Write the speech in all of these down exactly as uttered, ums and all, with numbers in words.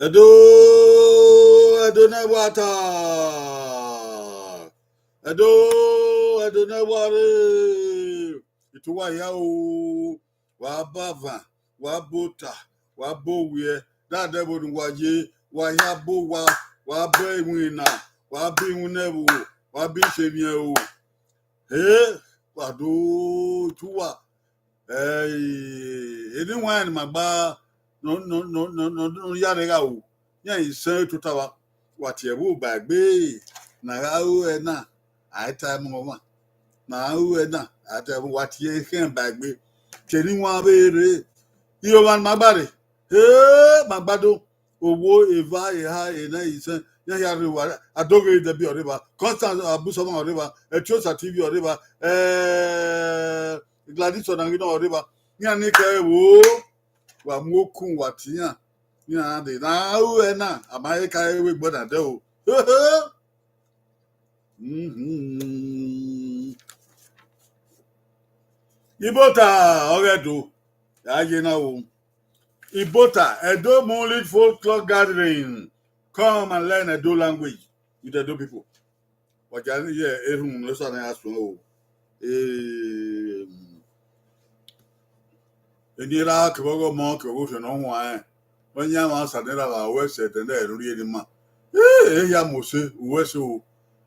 Ẹdo, Ẹdo ne wa ta. Ẹdo, Ẹdo ne wa rre. Itu wa hia o. Wa ba van, wa ba ota, wa ba owiẹ, dada ẹvbo ne uwa ye, wa hia ba owa, wa ba iwinna, wa ba iwinna ẹvbo, wa ba isẹmwiẹn o. He, wa do tu uwa. Eni wan ne ima gba nọ, nọ, nọ, nọ, nọ, nọ ya rre gha ru, iran i sẹn tota vba. Wa tie ẹvbo ba egbe, ne a gha ru ẹre na, a i ta ẹmwẹ ọmwa. Ne a ru ẹre na, a i ta ẹmwẹ, wa tie ekhẹn ba egbe. Tie eni wan vbe rre, iye ọmwa ne ima gba rre, he, ma gba do. Owo, eva, eha, ena, isẹn, iran hia rre vba, Adoghe Debbie ọ rre vba, Constance Abusọmọ ọ rre vba, Etiosa T V ọ rre vba, eh, Gladys Ọnaghinọ ọ rre vba, iran ni kẹ ẹvbo, wa mu okun wa tie iran, iran dee, ne a ru ẹre na, a ma he ka re vbe egbe na dẹ o. Mhm. Ibota ọghe Ẹdo, a ye na o. Ibota, Edo Mulid Folklore Gathering. Come and learn Edo language with Edo people. Wa gia ni ye erhunmwu ne Osa na ya suẹn o. Eh, eni ra kevbe ọghe ọmọ, kevbe ọghe orhiọn ne ọ huanrẹn. Ọ yan mwa Osa ne erha vbe aro ẹse ẹdẹnẹrẹ ne u rhie ne ima. Eh, ehia Mose, u ru ẹse o.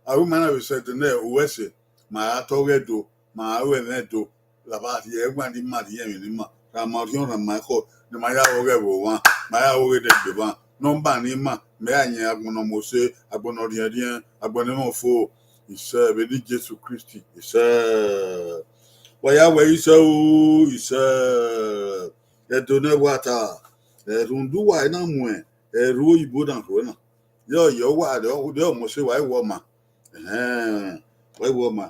Aro ima na vbe sẹ ẹdẹnẹrẹ, u ru ẹse. Ma ra tọ ọghe Ẹdo, ma ra ru ẹmwẹ Ẹdo. Laba rhie ẹwaẹn ne ima, rhie ẹmwẹ ne ima. Ra ma orhiọn, ra ma ekhọe, ne ma ya ru ọghe ẹvbo mwa, ma ya ru ọghe ne egbe mwa. Nọmba ne ima, mẹ ya yan agbọn ne ọ Mose, agbọn ne ọ rhiẹnrhiẹn, agbọn ne ẹmwẹ ofo. Isẹ, vbe eni Jesu Kristi, isẹ. Wa ya wẹ isẹ o, isẹ. Ẹdo ne wa ta, ẹ rhunmwuda uwa i na muẹn, ẹ ru oyibo na rhuẹ na. Yọ, yọ, wa, de ọ, de ọ Mose, wa i wẹ ọma. Ẹhẹn, wa i wẹ ọma.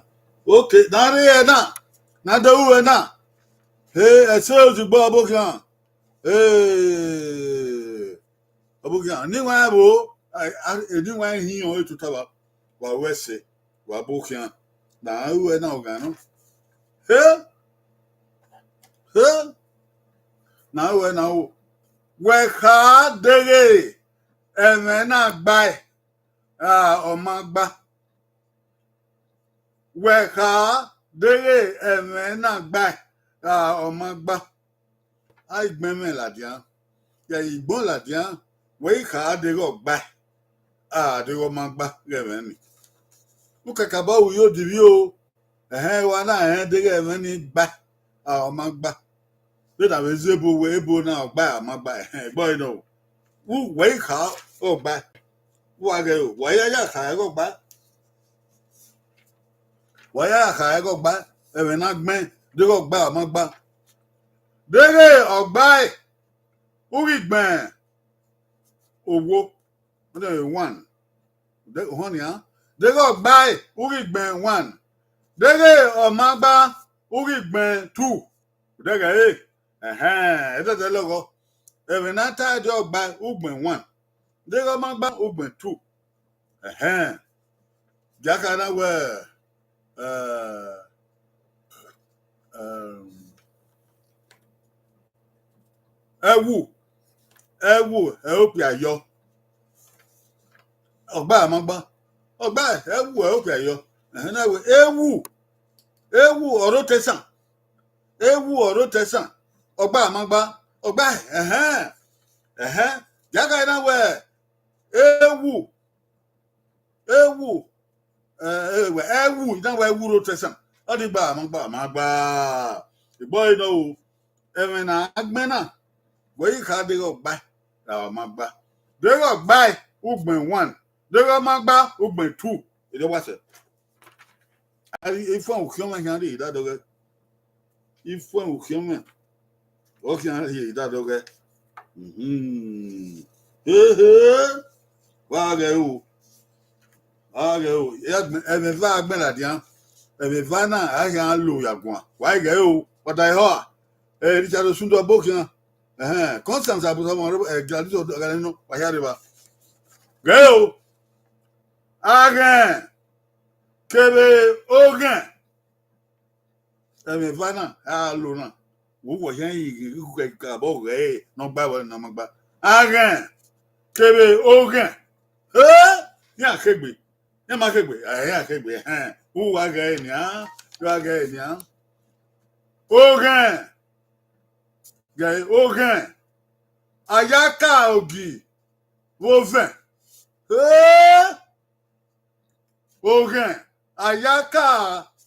Okay, ne a rre ẹre na, ne a do ru ẹre na. He, ẹse ozugbo ọbokhian. He, ọbokhian, ne iwan ẹvbo, a, a, eni iwan hin ọnrẹn tota vba, wa ru ẹse, wa ba okhian, ne a ru ẹre na ọghan nọ. He, he, ne a ru ẹre na o. Wẹ kha deghẹ ẹmwẹ na gbae, a, ọ ma gba. Wẹ kha deghẹ ẹmwẹ na gbae, a, ọ ma gba. A i gbẹn mwẹ ladian, ya i gbọn ladian, wẹ i kha deghẹ ọ gbae, a, deghẹ ọ ma gba, ghẹ ẹmwẹ ni. Ukẹkabọ ru yo divbi o, ẹhẹn, wa na rẹn deghẹ ẹmwẹ ni gbae, a, ọ ma gba. Vbene a vbe zẹ ebo wẹ ebo na ọ gbae, a, ọ ma gba, ẹhẹn, ẹgbẹe ọre nọ. U wẹ i kha ọ gbae, u wa ghẹ o, wa ya ya kha ẹghẹ ọ gbae. Wa ya kha ẹghẹ ọ gbae, ẹmwẹ na gbẹn, deghẹ ọ gbae, ọ ma gba. Deghẹ ọ gbae, u ghi gbẹn owo, one. De, họn nian. Deghẹ ọ gbae, u ghi gbẹn one. Deghẹ ọ ma gba, u ghi gbẹn two. Deghẹ ẹre, ẹhẹn, ẹdẹdẹ lọghọ. Ẹmwẹ ne a ta deghẹ ọ gbae, u gbẹn one. Deghẹ ọ ma gba, u gbẹn two. Ẹhẹn. Dia kha na wẹ, eh, um, ẹwu, ẹwu, ẹ okpia yọ. Ọ gbae, a ma gba. Ọ gbae, ẹwu, ẹ okpia yọ. Ẹhẹn, na wẹ, ewu, ewu, ọ rre otọ esan. Ewu, ọ rre otọ esan. Ọ gbae, a ma gba. Ọ gbae, ẹhẹn. Ẹhẹn. Dia kha na wẹ, ewu, ewu, eh, eh, wẹ, ẹwu, I na wẹ ẹwu rre otọ esan. Ọ ni gba, a ma gba, a ma gba. Egbe ọre nọ o. Ẹmwẹ ne a gbẹn na, wẹ i kha deghẹ ọ gbae, ra ọ ma gba. Deghẹ ọ gbae, u gbẹn one. Deghẹ ọ ma gba, u gbẹn two. Erriọ wa sẹ. A, ifuẹn ukhiọnmwẹ khian rhie dadọghẹ. Ifuẹn ukhiọnmwẹ, ọ khian rhie dadọghẹ. Mhm. Ehe. Wa ghẹ o. Wa ghẹ o. Ẹmwẹ eva a gbẹn ladian. Ẹmwẹ eva na, a khian lo ya guan. Wa ghẹ o. Wa da ehọ a. Eh, Richard Osundu ọbokhian. Ẹhẹn. Constance Abusọmọ, eh, Gladys Ọnaghinọ, wa hia rre vba. Ghẹ o. Aghẹn kevbe oghẹn. Ẹmwẹ eva na, a lo na. Wo wọ hian ighẹ abọ ghẹ ne ọ gba vbe ne ọ ma gba. Aghẹn kevbe oghẹn. Ẹ, iran khegbe. Iran ma khegbe, ẹ, iran khegbe, ẹhẹn. U wa ghẹ nian, u wa ghẹ nian. Oghẹn. Ghẹ oghẹn. Ayaka ogi vbe ovẹn. Ẹ, oghẹn. Ayaka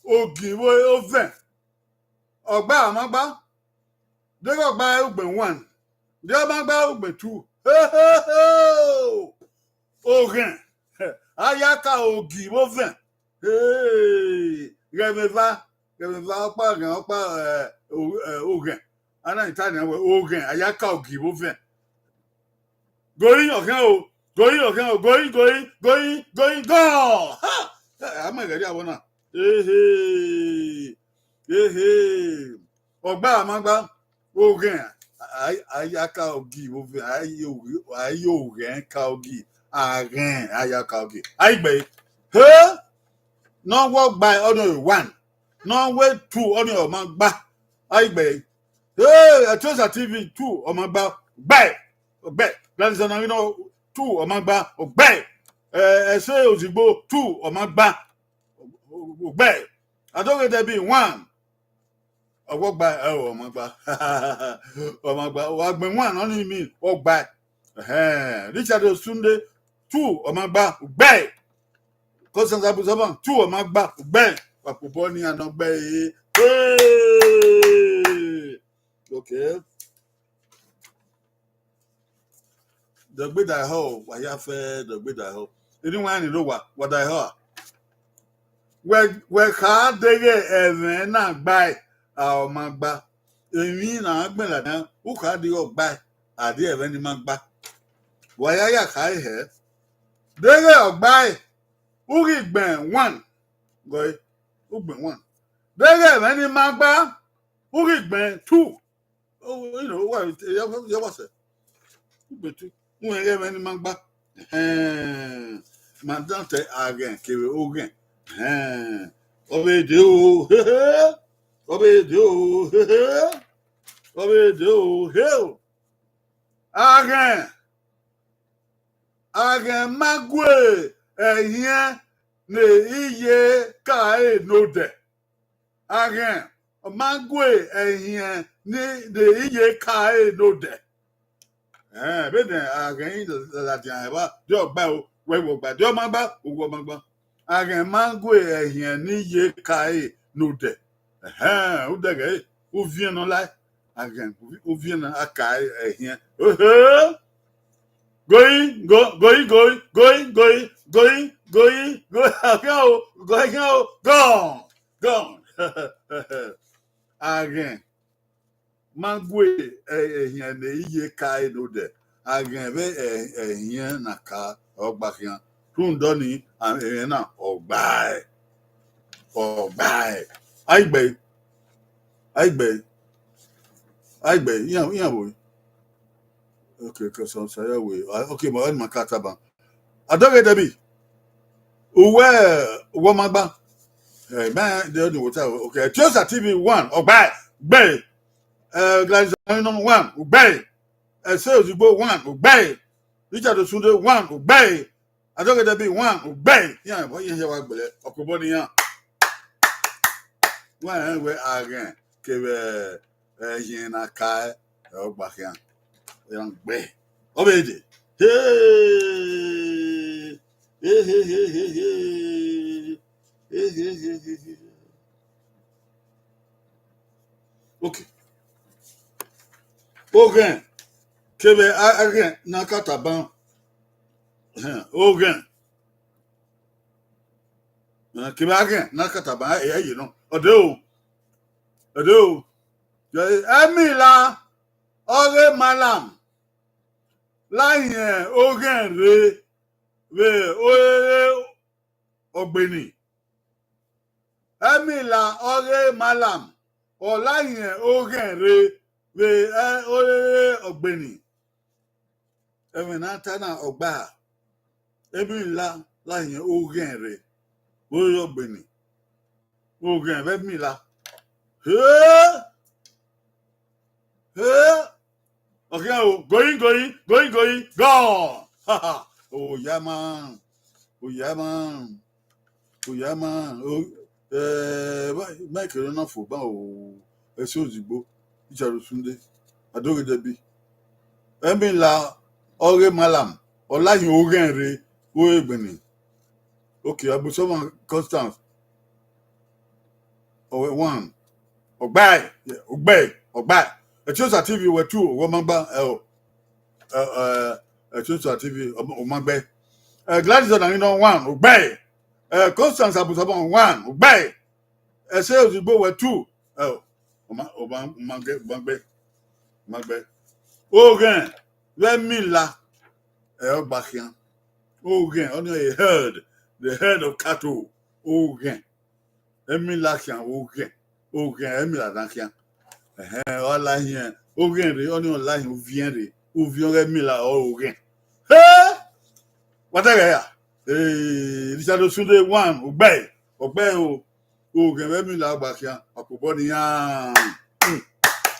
ogi vbe ovẹn. Ọgba ma gba. Deghẹ ọgba ugbe one, deghẹ ọ ma gba ugbe two. Oghẹn, ayaka ogi vbe ovẹn. Ghẹ mwẹ eva, ghẹ mwẹ eva, ọkpa ghẹ ọkpa, ẹ, o-, ẹ, oghẹn. A na ta nian wẹẹ oghẹn, ayaka ogi vbe ovẹn. Goi ọkhian o, goi ọkhian o, goi, goi, goi, goi, gọ! Ha! A ma ghẹ rrie avọ na. Ehe, ehe. Ọgba ma gba, oghẹn, a, a, ayaka ogi vbe ovẹn, a, a, a, oghẹn ka ogi, aghẹn, ayaka ogi. A i gbe. He! Ne ọ wẹ ọgba ọnii one, ne ọ wẹ two ọnii ọ ma gba. A i gbe. Hey, Etiosa T V two ọ ma gba, gbe, gbe. Gladys Ọnaghinọ two ọ ma gba, gbe. Eh, Ẹse Ozigbo two ọ ma gba, gbe. Adoghe Debbie one. Ọgba, ẹ, ọ ma gba. Ọ ma gba. Wa gbẹn one ọnii mi, ọ gba. Ẹhẹn. Richard Osunde two ọ ma gba, gbe. Constance Abusaban two ọ ma gba, gbe. Wa kpobọ nian ne ọ gbe. Hey! Okay. Dọgbe da ehọ, wa ya fẹ dọgbe da ehọ. Eni wa ni ro wa, wa da ehọ a. Wẹ, wẹ kha deghẹ ẹmwẹ na gbae, a ọ ma gba. Emwi na gbẹn ladian, u kha deghẹ ọ gbae, a deghẹ ẹmwẹ ni ma gba. Wa ya ya kha hẹ. Deghẹ ọ gbae, u ghi gbẹn one. Gọe, u gbẹn one. Deghẹ ẹmwẹ ni ma gba, u ghi gbẹn two. Oh, you know, wa, ya, ya wa sẹ. U gbẹn two. U ẹghẹ ẹmwẹ ni ma gba. Ẹhẹn. Ma dan te aghẹn kevbe oghẹn. Ẹhẹn. Ọ vbe de o, hehe. Ọ vbe de o, hehe. Ọ vbe de o, he o. Aghẹn. Aghẹn ma gue ẹhiẹn ne iye ka ẹre ne odẹ. Aghẹn ma gue ẹhiẹn ni, ne iye ka ẹre ne odẹ. Ẹn, vbene aghẹn i ladian evba, de ọ gba o, wẹ wẹ ọ gba, de ọ ma gba, wẹ ọ ma gba. Aghẹn ma gue ẹhiẹn ni iye ka ẹre ne odẹ. Ẹhẹn, odẹ ghẹ, uviẹn nọ lae, aghẹn, uviẹn na a ka ẹhiẹn. Ohe! Goi, go-, goi, goi, goi, goi, goi, goi, goi, aghẹn o, goi, aghẹn o, gone, gone. Aghẹn ma gue ẹ-, ẹhiẹn ne iye ka ẹre ne odẹ. Aghẹn vbe ẹ-, ẹhiẹn na ka ọ gba khian. Rhunmwuda ọnii, a, ẹmwẹ na ọ gbae. Ọ gbae. A i gbe. A i gbe. A i gbe. Iran, iran vbo? Okay, okay, so, so, yeah, we. Ah, okay, ma, ma ka taba. Adoghe Debbie. Uwẹ, uwẹ ma gba. Eh, man, they only water. Okay, Etiosa T V one, ọ gbae, gbe. Eh, Gladys Ọnaghinọ one, ọ gbae. Ẹse Ozigbo one, ọ gbae. Richard Osunde one, ọ gbae. Adoghe Debbie one, ọ gbae. Iran, iran hia wa gbele, ọkobọ ne iran. Wẹ rẹn wẹ aghẹn kevbe ẹhiẹn na ka ẹre, ọ gba khian. Iran gbe. Ọ vbe dee. Hey! Hey, hey, hey, hey, hey. Hey, hey, hey, hey, hey. Okay. Oghẹn kevbe a-, aghẹn ne a ka taba. Ẹhẹn, oghẹn. Eh, kevbe aghẹn ne a ka taba, ẹ, ẹ, ye nọ. Ọ de o. Ọ de o. Ẹ, Ẹmila, ọghe malam, la hiẹn oghẹn rre vbe ore ọgbeni. Ẹmila ọghe malam, ọ la hiẹn oghẹn rre vbe ẹ-, ore ọgbeni. Ẹmwẹ ne a ta na ọ gba, Ẹmila la hiẹn oghẹn rre vbe ore ọgbeni. Oghẹn vbe Ẹmila. He! Eh, okay, oh, going, going, going, going, gone. Oya man, oya man, oya man. Oh, eh, ma kere na fo ba o, ẹse ozigbo, Richard Osunde, Adoghe Debbie. Emila, ọghe malam, ọlahin oghẹn rre, wo egbeni. Okay, Abusoma Constance. Ọwẹ one. Ọgbae, yeah, ọgbae, ọgbae. Etiosa T V wẹ two, ọwẹ ma gba, ẹ o. Ẹ, ẹ, Etiosa T V, ọ ma gbe. Ẹ, Gladys Ọnanrinọ one, ọgbae. Ẹ, Constance Abusoma one, ọgbae. Ẹse ozigbo wẹ two, ẹ o. Ọ ma, ọ ma, ọ ma gbe, ọ ma gbe, ọ ma gbe. Oghẹn, vbe Emila, ẹ, ọ gba khian. Oghẹn, ọni a herd, the herd of cattle. Oghẹn. Emila khian oghẹn, oghẹn Emila dan khian. Ẹhẹn, ọ lahin oghẹn rre, ọni ọ lahin uviẹn rre, uviẹn ọghe Emila ọre oghẹn. He! Wa dẹghẹ ya. Eh, Richard Osunde one, ọgbae, ọgbae o, oghẹn vbe Emila gba khian, ọkpobọ ne iran. Hmm.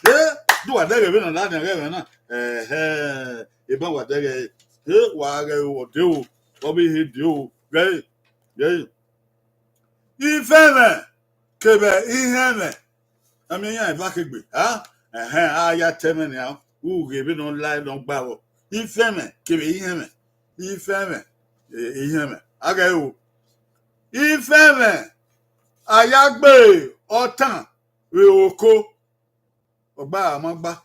Eh, do wa dẹghẹ vbene ọ la nian ghẹ mwẹ na. Ẹhẹn, eban wa dẹghẹ. Eh, wa ghẹ o, ọ de o, ọ vbe he de o, ghẹ, ghẹ. Ifẹmwẹ kevbe ihẹnmwẹ, a miẹn iran eva kegbe, a? Ẹhẹn, a ya ta ẹmwẹ nian, u ghe vbene ọ la ne ọ gba vbọ. Ifẹmwẹ kevbe ihẹnmwẹ, ifẹmwẹ, eh, ihẹnmwẹ. A ghẹ o. Ifẹmwẹ, a ya gbe ọtan vbe oko, ọgba a ma gba.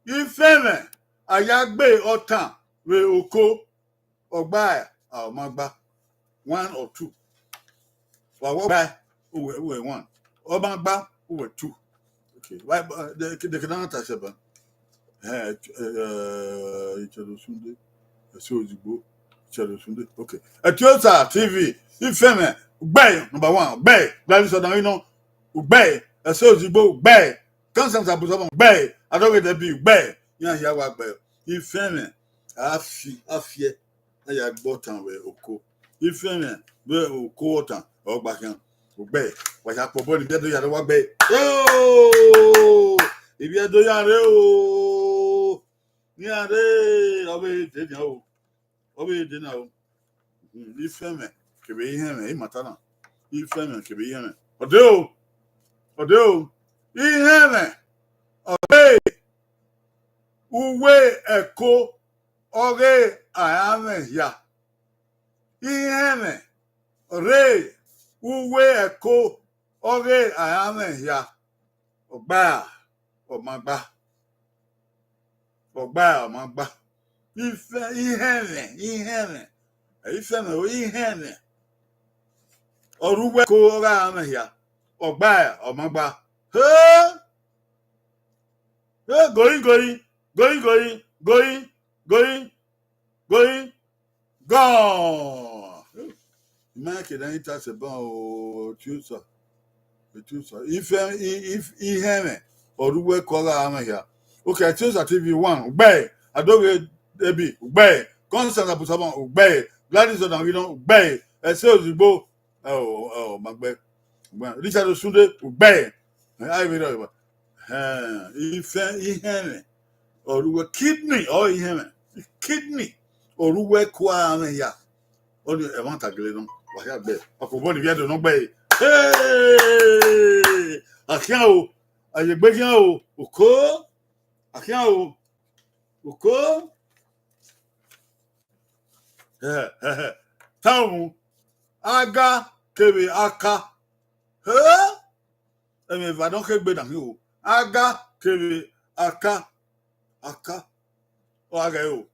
Ifẹmwẹ, a ya gbe ọtan vbe oko, ọgba a ma gba. One or two. Wa wẹ ọgba, uwẹ, uwẹ one. Ọ ma gba, uwẹ two. Okay. Why, uh, they, they cannot touch it, but, eh, eh, Richard Osunde. Ẹse ozigbo, Richard Osunde. Okay. Etiosa T V, ifẹmwẹ, ọgbae, number one, ọgbae, Gladys Ọnanrinọ, ọgbae, ẹse ozigbo, ọgbae, Constance Abusoma, ọgbae, Adoghe Debbie, ọgbae, iran hia wa gbe. Ifẹmwẹ, a fi, a fiẹ, a ya gbe ọtan vbe oko. Ifẹmwẹ vbe oko ọtan, ọ gba khian, ọgbae, wa ya kpọ bọ ne ivbi Ẹdo ya rre wa gbe. Oh! Ivbi Ẹdo ya rre o. Iran rre, ọ vbe de nian o. Ọ vbe de na o. Hmm, ifẹmwẹ kevbe ihẹnmwẹ, I ma ta na. Ifẹmwẹ kevbe ihẹnmwẹ. Ọ de o. Ọ de o. Ihẹnmwẹ, ọ rre uwu ẹko ọghe aranmwẹ hia. Ihẹnmwẹ rre uwu ẹko ọghe aranmwẹ hia. Ọgba, ọ ma gba. Ọgba, ọ ma gba. Ifẹ-, ihẹnmwẹ, ihẹnmwẹ. Ifẹmwẹ, ihẹnmwẹ. Ọ rre uwu ẹko ọghe aranmwẹ hia. Ọgba, ọ ma gba. He! He, going, going, going, going, going, going, going, gone. Mike, na ita sẹ ban o, Tusa. Tusa. Ifẹ-, i-, if-, ihẹnmwẹ, ọ rre uwu ẹko ọghe aranmwẹ hia. Okay, Tusa T V one, ọgbae, Adoghe Debbie, ọgbae, Constance Abusoma, ọgbae, Gladys Ọnanrinọ, ọgbae, Ẹse Ozigbo, ẹ o, ẹ o, ma gbe. Richard Osunde, ọgbae, ẹ, a i vbe rre ọghe. Ẹhẹn, ifẹ-, ihẹnmwẹ, ọ rre uwu kidney, ọ ihẹnmwẹ, kidney, ọ rre uwu ẹko aranmwẹ hia. Ọni ẹmwata gele nọ, wa hia gbe. Ọkpobọ ni vbe Ẹdo nọ gbe. Hey! A khian o, a ye egbe khian o, oko. A khian o, oko. Tau, aga kevbe aka. He? Ẹmwẹ eva ne ọ khegbe na khin o. Aga kevbe aka. Aka. Ọ gha ghe o.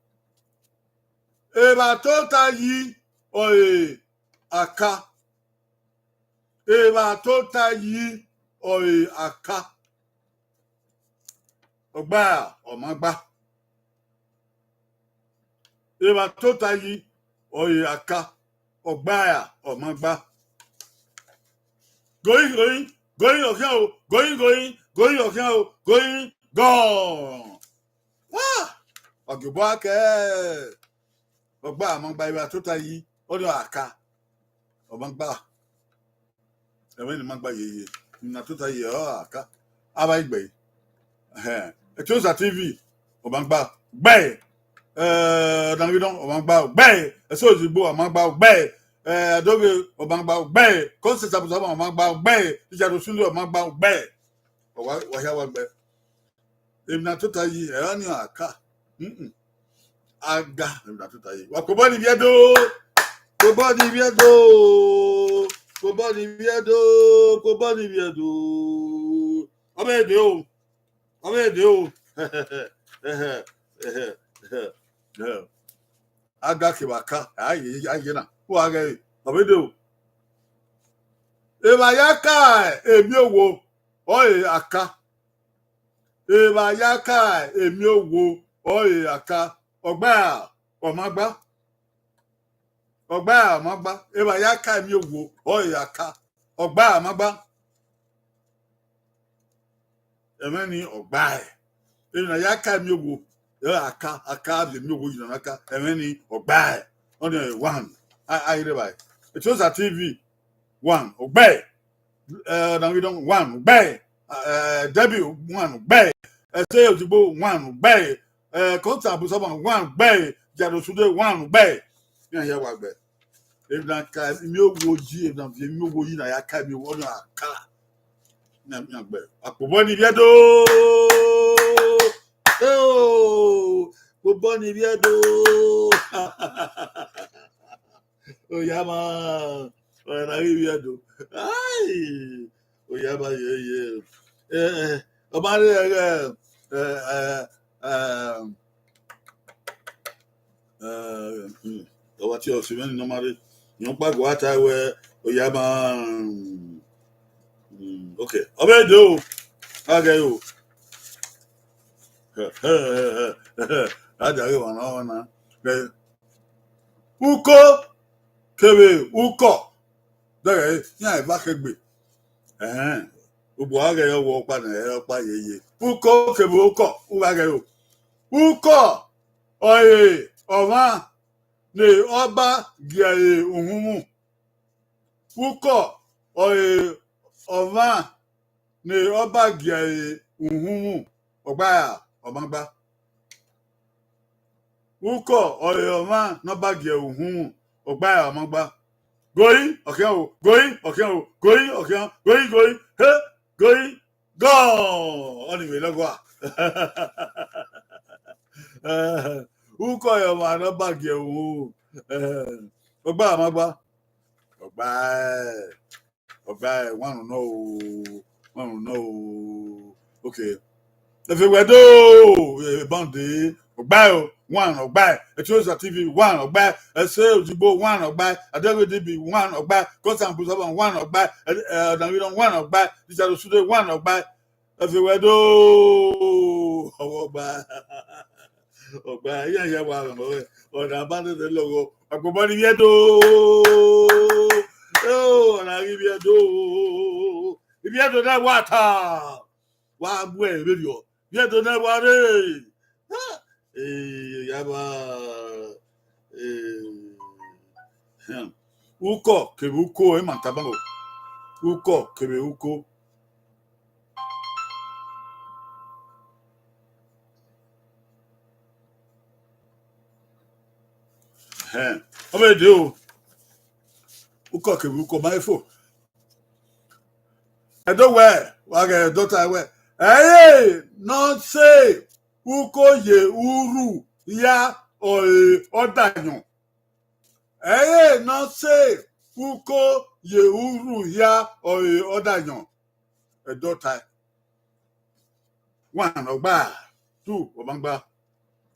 Evba tota yi ọre aka. Evba tota yi ọre aka. Ọgba, ọ ma gba. Evba tota yi ọre aka. Ọgba, ọ ma gba. Going, going, going, ọ khian o. Going, going, going, ọ khian o. Going, gone. Ah! Wa gie obọ a kẹ. Ọgba, ọ ma gba, evba tota yi ọre aka. Ọ ma gba. Ẹmwẹ ne ima gba yeye, ne ima tota ye ọre aka. Avbe a i gbe. Ẹhẹn. Etiosa T V, ọ ma gba, ugbẹe. Eh, Ọdanghinọ, ọ ma gba, ugbẹe. Ẹse Ozigbo, ọ ma gba, ugbẹe. Eh, Adoghe, ọ ma gba, ugbẹe. Constance Abusama, ọ ma gba, ugbẹe. Richard Osunde, ọ ma gba, ugbẹe. Wa, wa hia wa gbe. Emwi ne a tota yi, ẹ ra ni a ka. Mm-mm. A ga, emwi ne a tota yi. Wa kobọ ni vbiẹ do. Kobọ ni vbiẹ do. Kobọ ni vbiẹ do. Kobọ ni vbiẹ do. Ọ vbe de o. Ọ vbe de o. A ga kevbe a ka, a ye, a ye na. Wa ghẹ, ọ vbe de o. Evba ya ka emiowo, ọ re a ka. Evba ya ka emiowo, ọ re a ka. Ọgba, ọ ma gba. Ọgba, ọ ma gba. Evba ya ka emiowo, ọ re a ka. Ọgba, ọ ma gba. Ẹmwẹ ni ọgbae. Emwi ne a ya ka emiowo, ẹ, a ka, a ka vbe emiowo yi na ka. Ẹmwẹ ni ọgbae. Ọni one. A, a i rre evbare. Etiosa T V, one, ọgbae. Eh, Ọdanghinọ, one, ọgbae. Eh, Debbie, one, ọgbae. Ẹse Ozigbo, one, ọgbae. Eh, Constance Abusama, one, ọgbae. Richard Osunde, one, ọgbae. Iran hia wa gbe. Emwi ne a ka emiowo yi, emwi ne a viọ emiowo yi ne a ya ka emiowo, ọni a ka. Na mi agbe. Akpobọ ni vbiẹ do. Eo, kpobọ ni vbiẹ do. Oya ma, ọna ghi vbiẹ do. Ai, oya ma ye ye. Eh, eh, ọ ma rre ẹghẹ, eh, eh, eh, Eh, hmm. Ọ wa tie ọse mwẹ ni nọ ma rre. Irẹn ọkpa gua ta wẹ, oya ma, hmm, okay. Ọ vbe de o. A ghẹ o. A dia ghe wa na, wa na. Eh, uko kevbe ukọ. Dẹghẹ iran eva khẹgbe. Ẹhẹn. Ugbua ghẹ ọwọ ọkpa nẹ, ọkpa yeye. Uko kevbe ukọ, u gha ghẹ o. Ukọ ọre ọmwa ne ọ ba gie ẹre uhunmwu. Ukọ ọre ọmwa ne ọ ba gie ẹre uhunmwu, ọgba ra ọ ma gba. Ukọ ọre ọmwa ne ọ ba gie ẹre uhunmwu, ọgba ra ọ ma gba. Goi, ọ khian o, goi, ọ khian o, goi, ọ khian, goi, goi, he, goi, gọ, ọni vbe lọgua. Ukọ ọre ọmwa ne ọ ba gie ẹre uhunmwu, ọgba ra ọ ma gba. Ọgba, ọgba, one nọ o, one nọ o. Okay. Efe wẹ do, eh, Bande, ọgba o, one, ọgba. Etiosa T V, one, ọgba. Ẹse Ozigbo, one, ọgba. Adegbe D B, one, ọgba. Constance Abusama, one, ọgba. Eh, eh, Ọdanghinọ, one, ọgba. Richard Osunde, one, ọgba. Efe wẹ do, ọwọ ọgba. Ọgba, iran hia wa rọnmwẹ wẹ. Ọna ma nene lọghọ. Akpobọ ni vbiẹ do. Eo, ọna ghi vbiẹ do. Ivbiẹ do na wa ta. Wa mu ẹre vberriọ. Ivbiẹ do na wa rre. Ha! Eh, ya ba. Eh, hmm. Ukọ kevbe uko, ẹ ma tama o. Ukọ kevbe uko. Ẹhẹn. Ọ vbe de o. Ukọ kevbe uko ma fo. Ẹdo wẹ, wa ghẹ dọta wẹ, ẹre ne ọ sẹ uko ye urhu hia ọre ọdayọn. Ẹre ne ọ sẹ uko ye urhu hia ọre ọdayọn. Ẹdọta. One, ọgba. Two, ọ ma gba.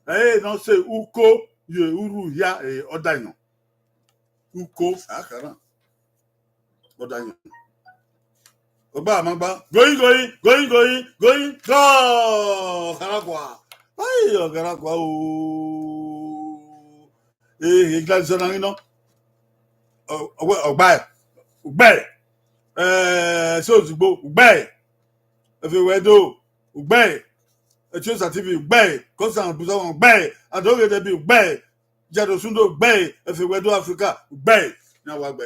Ẹre ne ọ sẹ uko ye urhu hia ọre ọdayọn. Uko, a kha na. Ọdayọn. Ọgba ra ọ ma gba. Goi, goi, goi, goi, goi, gol! Ọgharagua. Ai, Ọgharagua o. Eh, Gladys Ọdanghinọ. Ọ, ọ, ọgba, ugbẹe. Eh, Ẹse Ozigbo, ugbẹe. Efe wẹ do, ugbẹe. Etiosa T V, ugbẹe. Constance Abusama, ugbẹe. Adoghe Debbie, ugbẹe. Richard Osunde, ugbẹe. Efe wẹ do Africa, ugbẹe. Na wa gbe.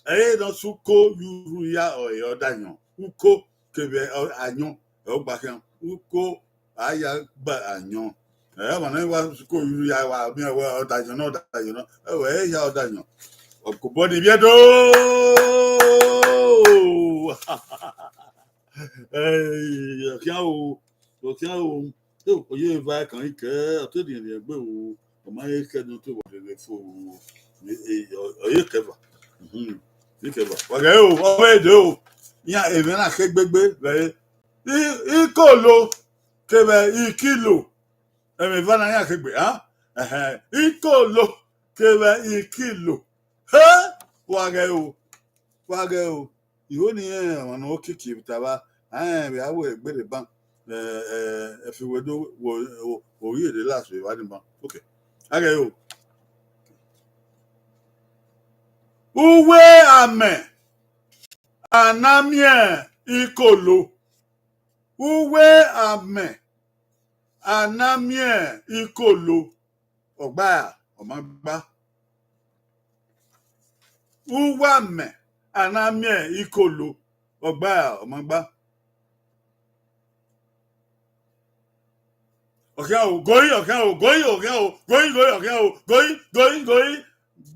Ẹre ne ọ sẹ uko ye urhu hia ọre ọdayọn. Uko kevbe ayọn, ẹ ọgba khian. Uko a ya gba ayọn. Ẹ, ọmwa ne wa ko ru ya wa miẹn wẹ ọdayọn nọ, ọdayọn nọ. Ẹ wẹ, ẹ ya ọdayọn. Ọkobọ ni vbiẹ do. Ẹ, ọ khian o, ọ khian o. Ẹ, ọ ye eva kan ikẹ, ọ te rhiẹnrhiẹn egbe o. Ọ ma he kẹ ne ọ te vbọ rere fo o. Ẹ, ẹ, ọ, ọ ye kẹva. Mhm. Ye kẹva. Wa ghẹ o, ọ vbe de o. Iran emwi na khe gbegbe vbe I-, ikolo kevbe ikilo. Ẹmwẹ eva na iran kegbe, ha? Ẹhẹn, ikolo kevbe ikilo. He! Wa ghẹ o, wa ghẹ o. Iho ni rẹn ọmwa ne ọ kiki vbe ta vba, a rẹn vbe a wẹ egbe rre ban, ẹ, ẹ, ẹfe wẹ do wo, wo, wo ghi rre last vbe evba ni ban. Okay. A ghẹ o. Uwu amẹ a na miẹn ikolo. Uwu amẹ a na miẹn ikolo, ọ gba, ọ ma gba. Uwu amẹ a na miẹn ikolo, ọ gba, ọ ma gba. Ọ khian o, goi, ọ khian o, goi, ọ khian o, goi, goi, ọ khian o, goi, goi, goi,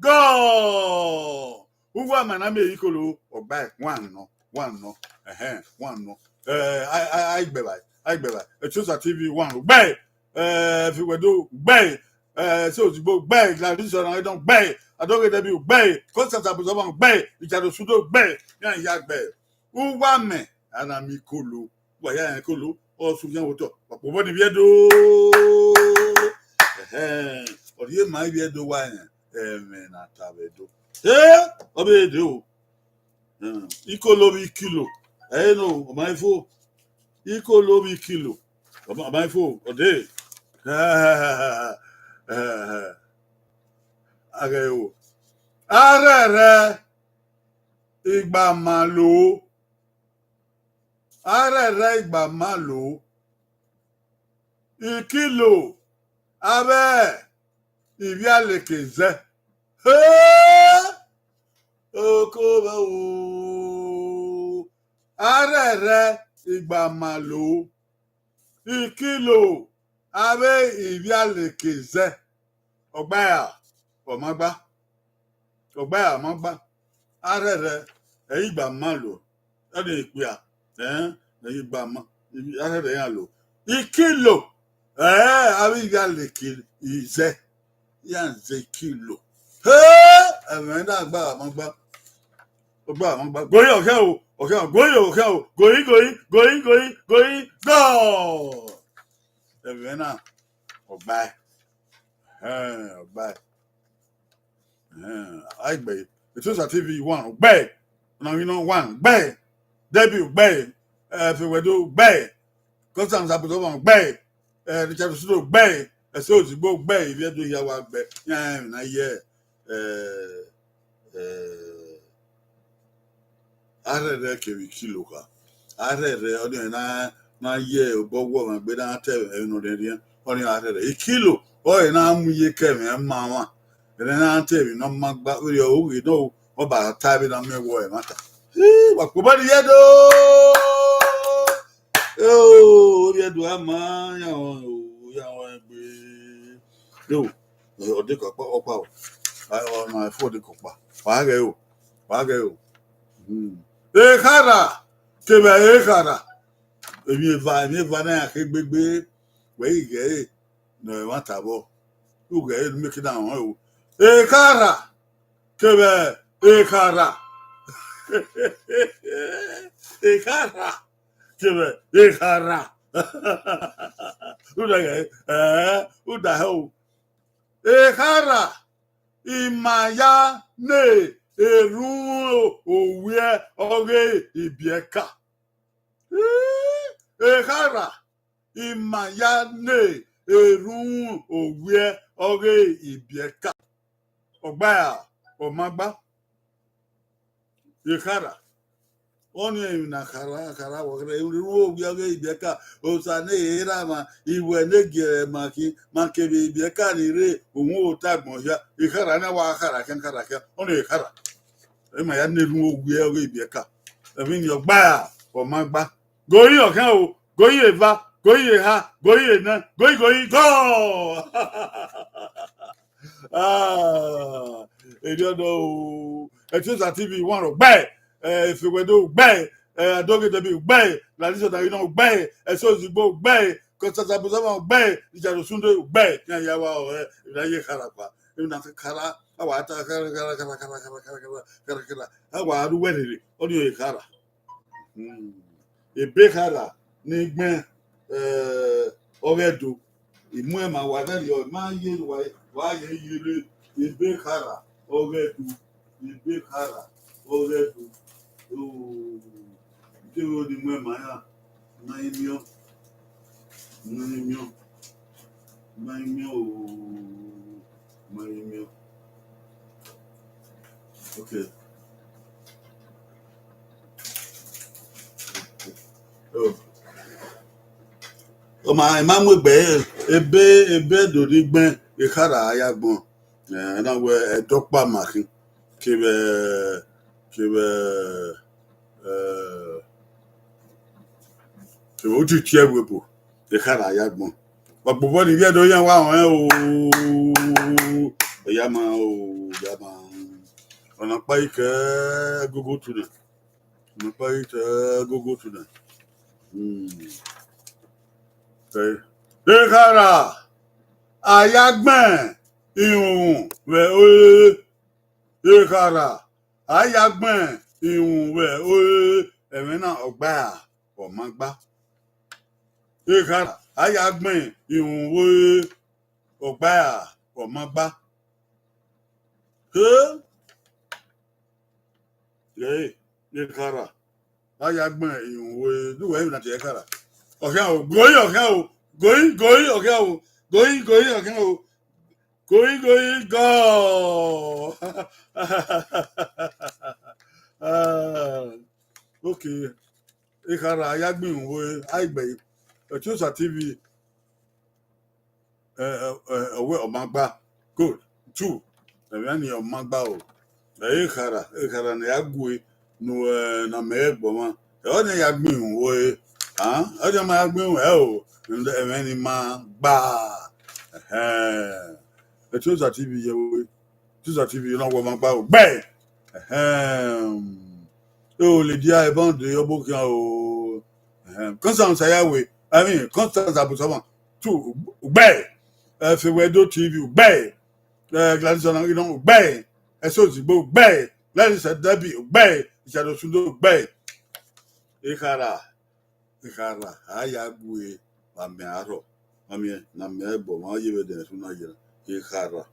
goal! Uwu amẹ na miẹn ikolo, ọ gba, one nọ, one nọ, ẹhẹn, one nọ. Ẹ, a, a, a i gbe evba, a i gbe evba. Etosa T V one, gbe! Ẹ, Ẹfe Wẹdo, gbe! Ẹ, Ẹse Ozigbo, gbe! Gladys Ọnarẹdọn, gbe! Adoghe Debbie, gbe! Constance Abusọban, gbe! Richard Osudo, gbe! Iran ya gbe. Uwu amẹ a na miẹn ikolo, wa ya rẹn ikolo, ọ sẹ u khian vbe otọ, wa kpobọ ni vbiẹ do. Ẹhẹn, ọ rhie ma ivbiẹ do wa rẹn, ẹmwẹ ne a ta vbe Ẹdo. Ẹ, ọ vbe de o. Hmm, ikolo vbe ikilo, ẹ i nọ, ọ ma i fo. Ikolo vbe ikilo, ọ ma, ọ ma i fo, ọ dee. A ghẹ o. Arhẹrhẹ igba ma lo. Arhẹrhẹ igba ma lo. Ikilo avbe ivbialeke zẹ. He! Oko vbe o. Arhẹrhẹ igba ma lo. Ikilo avbe ivbialeke zẹ. Ọ gba ra, ọ ma gba. Ọ gba ra, ọ ma gba. Arhẹrhẹ, ẹ i gba ma lo. Ọnii ikpia, ẹ, ẹ i gba ma. Arhẹrhẹ iran lo. Ikilo, ẹ, avbe ivbialeke zẹ. Iran zẹ ikilo. He! Ẹmwẹ na gba ra, ọ ma gba. Ọ gba ra, ọ ma gba. Goi, ọ khian o, ọ khian o, goi, ọ khian o, goi, goi, goi, goi, goi, goal! Ẹmwẹ na, ọ gba ẹe. Ẹhẹn, ọ gba ẹe. Ẹhẹn, a i gbe ẹe. Etosa T V one, ọ gbe ẹe. Ọna ghi nọ one, ọ gbe ẹe. Debbie, ọ gbe ẹe. Ẹ, Ẹfe Wẹdo, ọ gbe ẹe. Constance Abusọban, ọ gbe ẹe. Ẹ, Richard Osudo, ọ gbe ẹe. Ẹse Ozigbo, ọ gbe ẹe. Ivbiẹ do hia wa gbe ẹe. Iran rẹn emwi na ye, ẹ, ẹ, arhẹrhẹ kevbe ikilo kha. Arhẹrhẹ ọnii na, na ye obọ wọ ọmwa egbe na ta ẹmwẹ ne ọ rhiẹnrhiẹn, ọnii arhẹrhẹ. Ikilo ọre na mu iye ke ẹmwẹ ma mwa, ẹre na ta ẹmwẹ ne ọ ma gba, vberriọ oghe nọ, ọ ba ta vbene a miẹn wẹ ọre ẹmwata. Ii, wa kpobọ ni vbiẹ do. Eo, ovbi Ẹdo a ma, ya họn o, ya họn egbe. Yo, ọ dekọ ọkpa, ọkpa o. A, ọ na fo dekọ ọkpa. Wa ghẹ o, wa ghẹ o. Hmm. Ekhara kevbe ekhara. Emwi eva, emwi eva na ya khe gbegbe. Wẹ i ghẹ ẹre ne ọ ẹmwata vbọ. U ghẹ ẹre ne u miẹn ke na họn o. Ekhara kevbe ekhara. Ekhara kevbe ekhara. Uda ghẹ, ẹ, uda hẹ o. Ekhara ima ya ne erhunmwu owiẹ ọghe ibiẹka. Ekhara ima ya ne erhunmwu owiẹ ọghe ibiẹka. Ọ gba ra, ọ ma gba. Ekhara. Ọnii emwi ne a khara, khara vbe ọghe erhunmwu owiẹ ọghe ibiẹka, osa ne erha ma, iwẹ ne giẹrẹ ma khin, ma kevbe ibiẹka ni rre uhunmwu ota agbọn hia, ekhara na wa khara khian, khara khian, ọnii ekhara. Ima ya ne erhunmwu owiẹ ọghe ibiẹka. Emwi ni ọ gba ra, ọ ma gba. Goi ọ khian o, goi eva. Goyi eha, goyi enẹ, goyi goyi go! Ah, erriọ nọ o. Etiosa T V, one ọgbẹe, eh, Efewedo ọgbẹe, eh, Adogedebe ọgbẹe, Lalisa Dagino ọgbẹe, Ẹse Ozigbo ọgbẹe, Constance Abusama ọgbẹe, Richard Osunde ọgbẹe, ne a ya wa ọre, ne a ye khara kpa, emwi na khara, a wa ta khara, khara, khara, a wa ru wẹ rere, ọ ni khara. Hmm. Ebe khara ne I gbẹn, eh, ọghe Ẹdo. I mu ẹn ma wa vberriọ, I ma ye wa, wa ye ye rre. Ebe khara ọghe Ẹdo. Ebe khara ọghe Ẹdo. Oh, I te vbe ni mu ẹn ma ya. Ma i miẹn. Ma i miẹn. Ma i miẹn o. Ma i miẹn. Okay. Oh. Ọ ma, I ma mu egbe, ebe, ebe Ẹdo ni gbẹn, ekhara a ya gbọn. Eh, na wẹ Ẹdo ọkpa ma khin. Kevbe, kevbe, eh, kevbe otiti ẹvbo ebo, ekhara a ya gbọn. Ọkpobọ ni ivbi Ẹdo yan wa rẹn o. Ọ ya ma o, ya ma. Ọna kpa i ke gogo tu nẹ. Ọna kpa i ke gogo tu nẹ. Hmm. Eh. Ekhara, a ya gbẹn irunmwu vbe ore. Ekhara, a ya gbẹn irunmwu vbe ore, ẹmwẹ na ọgba ra, ọ ma gba. Ekhara, a ya gbẹn irunmwu vbe ore, ọgba ra, ọ ma gba. He? Ẹ, ekhara, a ya gbẹn irunmwu vbe ore, ne uwẹ na tie ekhara. Ọ khian o, goyi, ọ khian o, goyi, goyi, ọ khian o, goyi, goyi, ọ khian o. Goyi, goyi, go! Ah, okay. Ekhara, a ya gbẹn irunmwu vbe ore, a i gbe ẹre. Etiosa T V, eh, eh, eh, ọ wẹ ọ ma gba. Good. Two. Ẹmwẹ ni ọ ma gba o. Ẹ, ekhara, ekhara ne a gue, ne, eh, ne a mẹ ẹgbọ mwa. Ẹ, ọ ni ya gbẹn irunmwu vbe ore. Ah, ọ ni ma ya gbẹn irunmwu, ẹ o. Ẹmwẹ ni ma gba. Ẹhẹn. Etiosa T V ye we. Etiosa T V na wẹ ma gba o. Gbe. Ẹhẹn. E o le dia ẹbọn de ọbo khian o. Ẹhẹn. Constance Ayawe. I mean, Constance Abusama. Two, gbe. Eh, Efewedo T V, gbe. Eh, Gladys Onaginon, gbe. Ẹse Ozigbo, gbe. Gladys Edebi, gbe. Richard Osundo, gbe. Ekhara, ekhara, a ya gue, wa miẹn arhọ. Wa miẹn, ne a miẹn ẹgbọ, wa ye vbe dẹ ẹsu na yena. Ekhara.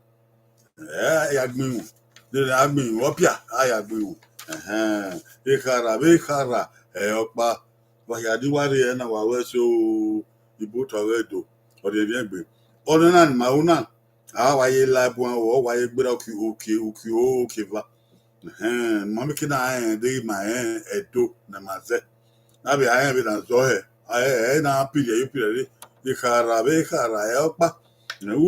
Eh, a ya gbẹn irunmwu. De a gbẹn irunmwu, ọ pia, a ya gbẹn irunmwu. Ẹhẹn. Ekhara, vbe ekhara, ẹ ọkpa. Wa hia di wa rrie ẹre na, wa wẹ ẹse o, ibu otọ ọghe Ẹdo, ọ rhie emwi egbe. Ọnọna ni ma ru na, a wa ye la ẹbuan, ọ wa ye gberra uki, uki, uki oro, uki eva. Ẹhẹn, ma miẹn eke na rẹn deghẹ ima rẹn Ẹdo ne ma zẹ. Ne a vbe a rẹn vbene a zọ hẹ, a rẹn, ẹ na pirriẹ yo pirriẹ rre, ekhara vbe ekhara ẹ ọkpa,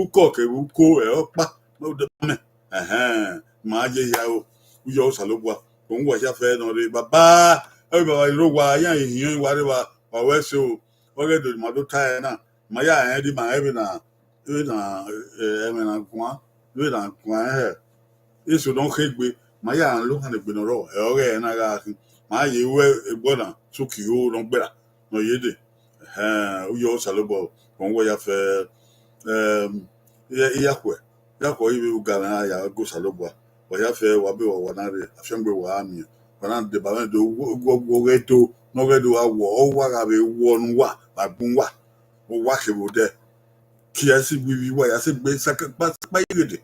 ukọ kevbe uko ẹ ọkpa, ne ọ dẹ mẹ. Ẹhẹn, ma ye hia o, u yọ Osanobua, ọ wa hia fẹ nọ rre, baba, ẹ vbe baba rre owa, iran ehiẹn wa rre evba, wa wẹ ẹse o, ọ ghẹ do ma do ta ẹre na, ma ya rẹn di ma rẹn vbene, vbene, eh, ẹmwẹ na guan, vbene a guan hẹ, eso ne ọ khe gbe, ma ya rẹn lọ khan egbe ne ọ rrọọ, ẹ ọghe ẹre na gha khin, ma ye ru ẹgbọ na, so uki oro ne ọ gberra, ne ọ ye dee. Ẹhẹn, u yọ Osanobua, ọ wa ya fẹ, ẹm, iya, iya khuẹ, iya khuẹ, ivbe u ga mwẹ a ya gu Osanobua, wa ya fẹ, wa be wa, wa na rre, afiangbe wa a miẹn, wa na deba mwẹ do, wọ, wọ, wọ ghẹ do, ne ọ ghẹ do gha wọ, ọ wa gha vbe wọ ne uwa, vbe agbọn uwa, uwa kevbe odẹ. Kia si gbe ivbi uwa ya se gbe sakpa, sakpa ye ghede.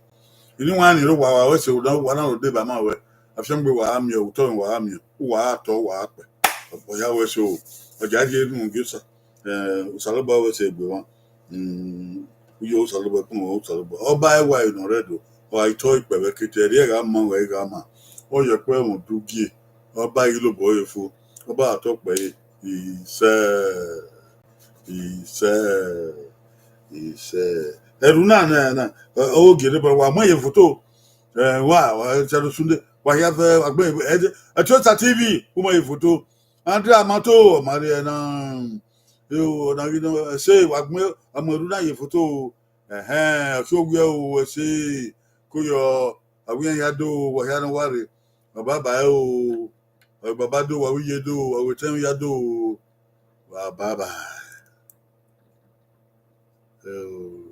Ini wa ni ro wa, wa wẹ ẹse, wa na ro deba ma wẹ, afiangbe wa a miẹn, otọ wa a miẹn, uwa a tọ, uwa a kpẹ. Ọ ya wẹ ẹse o, ọ ya ye unu gie Osa, eh, Osanobua wẹ ẹse egbe mwa. Mm, u yọ Osanobua, ẹkpẹn Osanobua. Ọba ẹwae nọ rre Ẹdo, ọ gha tọ ikpẹ vbe kete, ẹre gha ma, wẹ gha ma. Ọ yẹ ẹkpẹn ẹmwẹ udu gie, ọba ghi lobọ ẹre fo, ọba gha tọ ikpẹ ẹre, isẹ, isẹ, isẹ. Ẹru na, na, na, ọ, ọ gie deba, wa mu ẹre ye foto. Eh, wa, wa, Richard Osunde, wa hia fẹ, wa gbe, eh, Etiosa T V, u mu ẹre ye foto. Andrea Amato, ọ ma rrie na, Eo, ọna ghi nọ, ẹse, wa gbẹn, wa mu ẹru na ye foto o. Ẹhẹn, ọ khian owiẹ o, ẹse, ko yọ, a wẹ iran ya do, wa hia ne ọ wa rre. Wa bye bye o, wa bye bye do, wa ru iye do, wa ru etẹn ya do, wa bye bye. Eo.